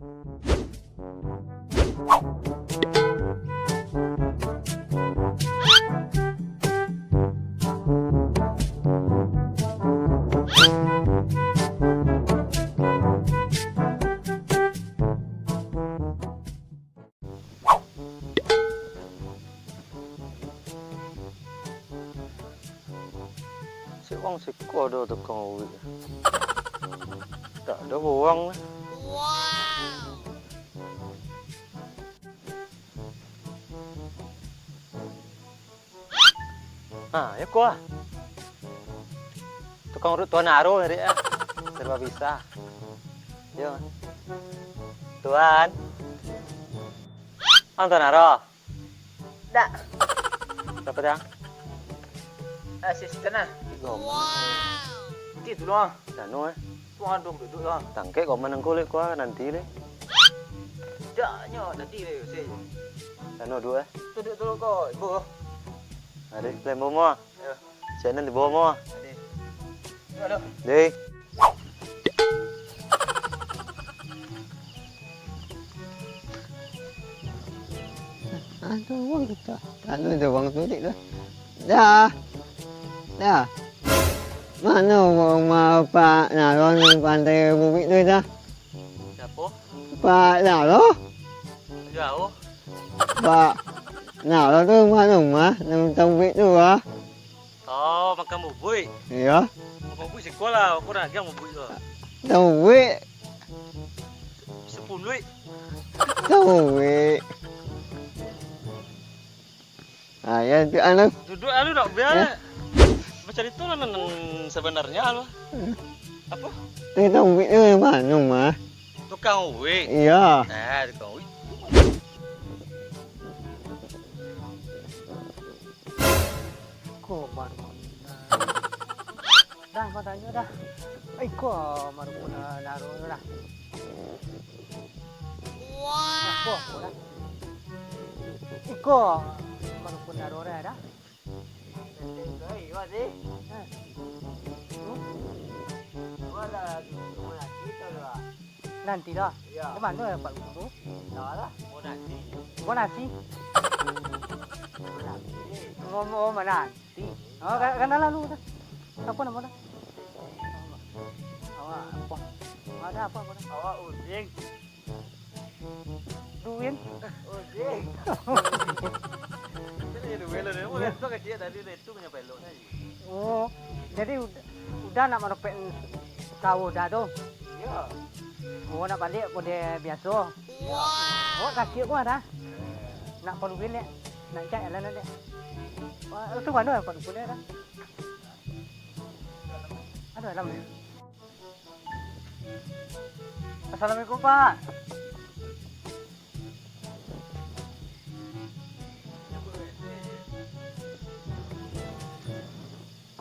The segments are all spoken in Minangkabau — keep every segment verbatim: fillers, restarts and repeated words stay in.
Cek wang siko ado tukang uwik. Dak ado bawang. Ha, yo ko ah. Tukang urut Tuan Aro tadi ah. Serba bisa. Yo. Tuan. Ang Tuan Aro. Dak. Siapa tu, Ang? Asisten ah. Goman. Nanti tu doang. Anu eh. Tu adong duduk lah. Tangkek goman nangko lek ko ah, nanti lek. Daknyo nanti lek, Yusuf. Anu duduk eh. Duduk dulu ko, ibu. Ade, lembo mo. Yo. Cek nan di bawah mo. Ade. Yo, alo. Deh. Ado wang kita. Ado wang tu dik tu. Dah. Dah. Mano rumah Pak Naro nan pandai bubuik tu dah? Siapo? Pak Naro. Jauh. Pak Naro tu rumah-rumah nan bubuik tu ah. Oh, makan bubuik. Iyo. Makan bubuik siko lah, aku nak agiah bubuik tu. Bubuik. Sapuluik. Bubuik. Ah, ya, tu anu. Duduk anu dak biar. Ya. Bacarito lah nan sabanarnyo lah. Apo? Tukang uwik tu mano mah? Tukang uwik. Iyo. Ah, tukang uwik. Ko baru. Dah, batanyo dah. Iko marupuna Naro tu dah. Iko, iko dah. Iko marupuna Naro dah. Iko, iko sih. Hah. Hmm? Iko lah, rumah laki tu lah. Nanti dah. Iya. Di mana ya Pak Guru? Dah lah. Mau nasi. Mau nasi? Mau nasi. Mau, mau mana? Ti. Oh, ka-, kana lalu dah. Siapa nama dah? Awak apa? Ada apa, apa dah? Awak Udin. Duin. Udin. Jadi Duin lah, dia. Oh, itu kecil tadi, dia itu punya pelok tadi. Oh, jadi udah, udah nak marapek sawah dah tu? Iya. Oh, nak balik kode biaso? Iya. Oh, kaki gua dah. Nak paluin dek. Nak cak jalan dek. Wah, tu mana yang paluin dek dah? Aduh, alam ni. Assalamualaikum, Pak.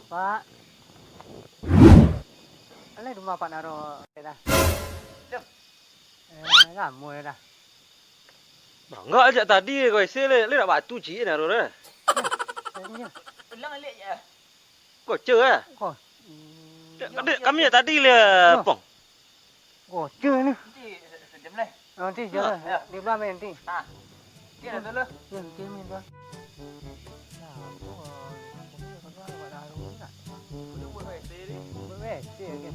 Pak. Alah, rumah Pak Naro dah. Duh. Eh, lamo dah. Bangga jak tadi ko isi le, le nak batu cik Naro dah. Pulang alik je. Koce ah. Ko. Kami jak tadi le, Pong. Koce ni. Nanti se-, sejam lah. Nanti je lah. Ya. Di belah main nanti. Ah. Okey, dah dulu. Ya, okey, main dah. Ya, aku, aku ni kadang awak dah haru ni nak. Boleh buat W C ni. Buat W C kan.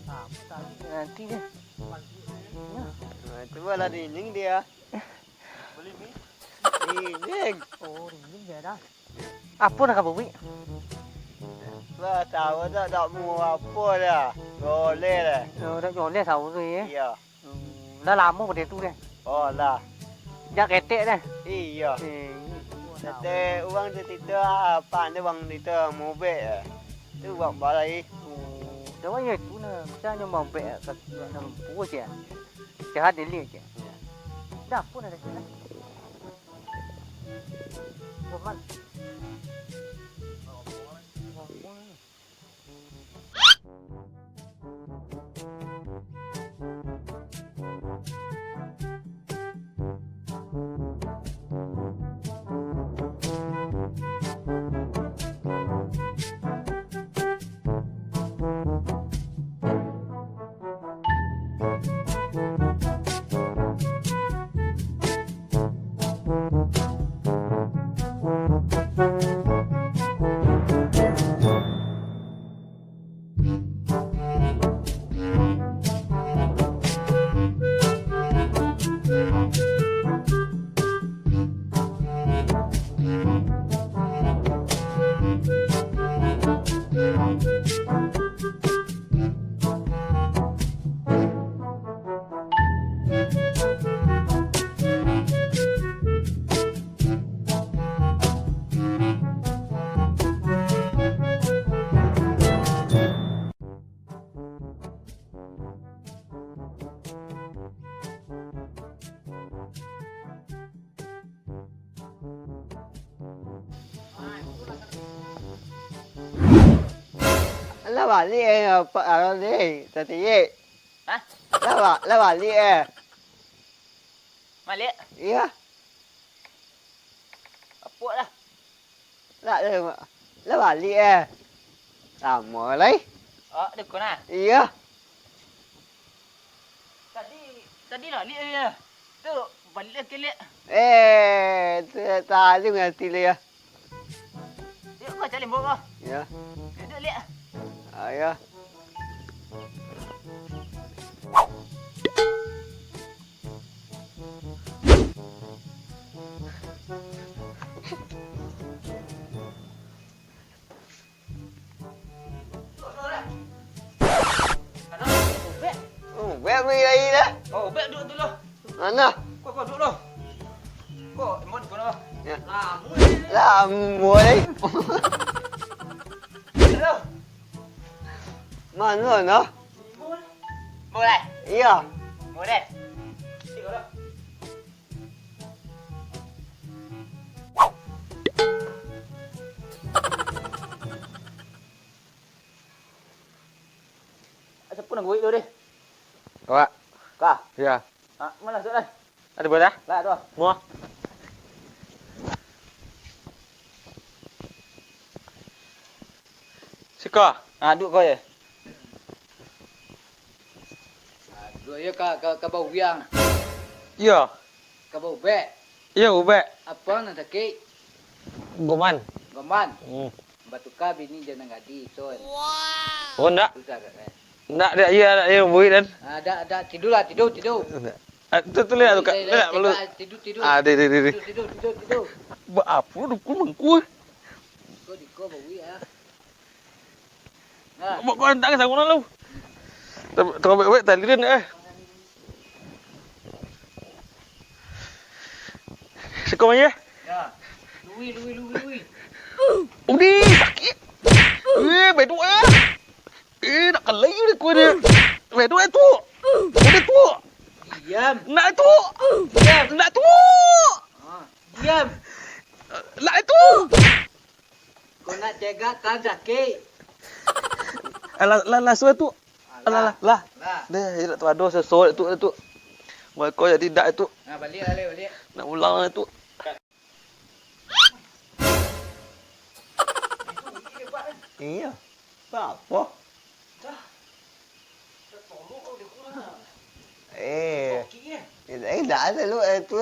Ah, apa tadi? Nanti je. Ya. Nah, tu lah dinding dia. Beli mi? Dinding. Oh, dinding dia dah. Apo nak ka bubuik? Lah, tahu tak, tak mau apo dah. Boleh lah. Oh, dah boleh tahu tu ya. Iya. Hmm, dah lama pada tu deh. Oh, lah. Jak ketek deh. Iya. Eh, Tete, uang tu tito, apa anda uang tito, mobek ya. Tu buat balai. Oh, dah banyak tu nah. Bisa nyo mobek ya, kat dalam pukul je. Jahat dilihat je. Dah pun ada sini. Roman. Lah baliak eh, Pak Arun ni, tadi. Hah? Lah ba-, lah baliak eh. Baliak? Iyo. Apo lah? Lah, lah, lah baliak eh. Lamo lai. Oh, dukun ah? Iyo. Tadi, tadi lah liak ya. Tu, baliak lah ke liak. Eh, tu tak ada ngerti lah ya. Yuk, kau cari limbok kau. Ya. Duduk liak. Ah, ya. Oh, ubek beri air dah. Oh, ubek duduk tu lah. Mana? Kau, kau duduk lah. Kau, emang di mana? Ya. Lama ni. Lama ni. Duduk lah. Mana nah? Boleh. Iya. Boleh. Tengok lah. Siapa nak gurik tu, deh? Awak. Kah? Ya. Ah, mana masuk, deh? Ada bola? Lah, tu. Mua. Siko. Ah, duduk kau je. Ah, duduk je ka, ka, ka bau wiang. Iya. Ka bau ubek. Iya, ubek. Apa nan sakik? Goman. Goman. Hmm. Batuka bini jangan gadi, Son. Oh, ndak. Susah, kan? Ndak, ndak, iya, ndak, iya, buik, Dan. Ah, dak, dak, tidur lah, tidur, tidur. Ndak. Ah, tu, tu, lihat, tu, Kak. Lihat, lihat, lihat, perlu. Tidur, tidur. Ah, deh, deh, deh, deh. Tidur, tidur, tidur, tidur. Buat apa, dukun mangku? Diko, diko, bawi, ah. Nah. Buat kau hantar ke sana lu? Ter-, terobek-obek tali, Dan, eh. Siko mah, ya? Ya. Lui, lui, lui, lui. Udi, sakik. Eh, beduk, eh. Eh, nak kalai udah kuat dia. Beduk, eh, tu. Udah tu. Diam. Nak tu. Diam. Nak tu. Ah, diam. Nak tu. Kau nak cegak kan sakik. Alah, lah, lah, suai tu. Alah, lah, lah. Lah. Deh, nak tu ada sesuai tu, tu. Mereka jadi dak tu. Nah, balik, balik, balik. Nak ulang lah tu. Iya. Apa? Eh. Eh, dah ada lu, eh, tu.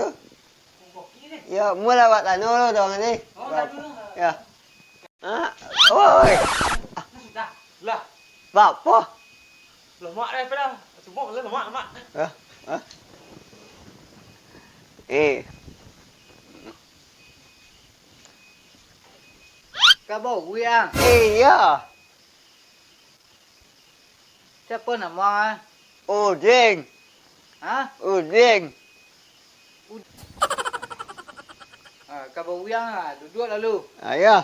Ya, mula awak tanu lu dong ni. Ya. Ha? Oi. Lah. Bapa? Lemak dah, apa dah? Semua lemak, lemak. Ha? Ha? Eh. Ka bau wiang. Eh, iya. Siapa nama? Udin. Ha? Udin. Ud-, ah, ka bau wiang ah, duduk lalu. Ah, ya.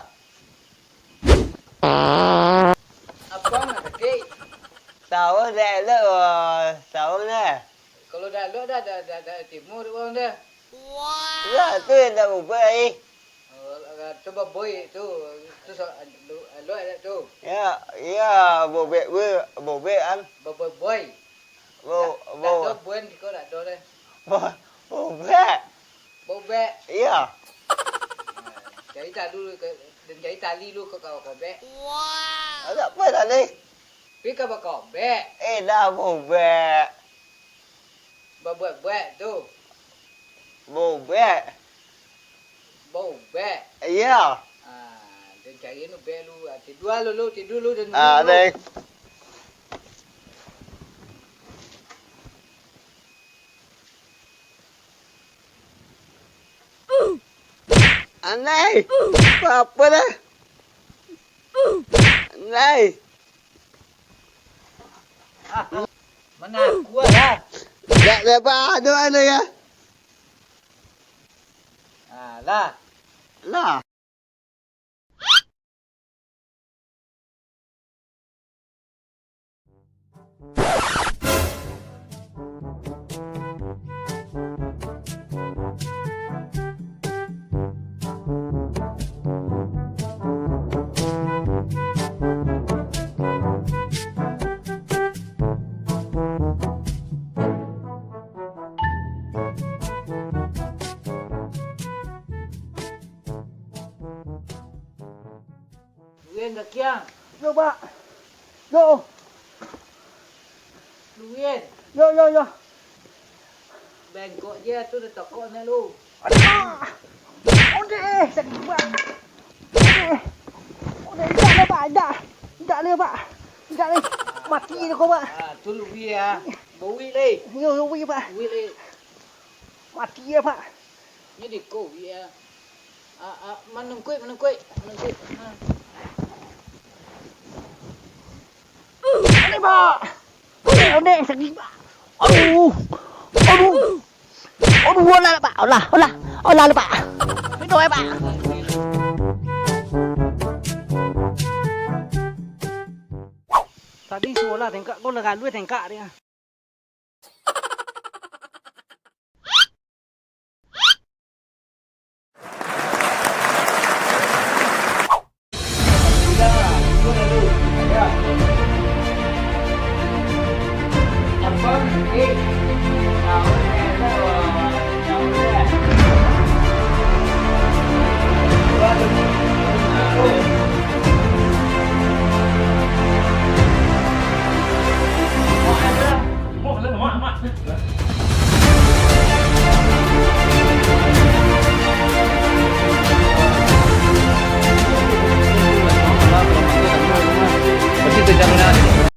Apa nak sakit? Tahu dah elok, tahu dah. Kalau dah elok dah, dah, dah, dah timbul urang dah. Lah, tu yang dah ubah, eh. Oh, tu baboi tu. Tu so-, lu-, lu ada tu. Ya, ya, bobek we, bobek an. Baboi-boi. Bo-, dak, dak bo-, ado buen diko dak ado deh. Bo-, bobek. Bobek. Iya. Nah, cari tali lu ke, dan cari tali lu ke kau kobek. Wow. Ada apa tali? Pi ka bakobek. Eh, dah bobek. Babuek-buek tu. Bobek. Bobek. Iya. Ah, den cari nu bek lu. Ah, tidua lu, lu, tidur lu, den. Ah, deh. Anai. Apa dah? Anai. Ah, mana aku lah? Dak dapat anu, anu ya. Ah, lah. Lah. Luyen, Dakiang. Yo, Pak. Yo. Luyen. Yo, yo, yo. Bengkok je tu, dah tokok nak lu. Aduh. Ondeh, sakik, Pak. Ondeh. Ondeh, indak lah, Pak, indak. Indak lah, Pak. Indak lah. Mati je ko, Pak. Ah, tu lu wi ah. Bowik leh. Yo, yo, wi, Pak. Wi leh. Mati je, Pak. Ni di ko wi ah. Ah, ah, manungkuik, manungkuik, manungkuik. Ha. Ondeh, Pak. Ondeh, ondeh, sakik, Pak. Aduh. Aduh. Aduh, olah, Pak. Olah, olah. Olah, Pak. Minum, eh, Pak. Tadi suolah tengkak, ko lah galue tengkak dia.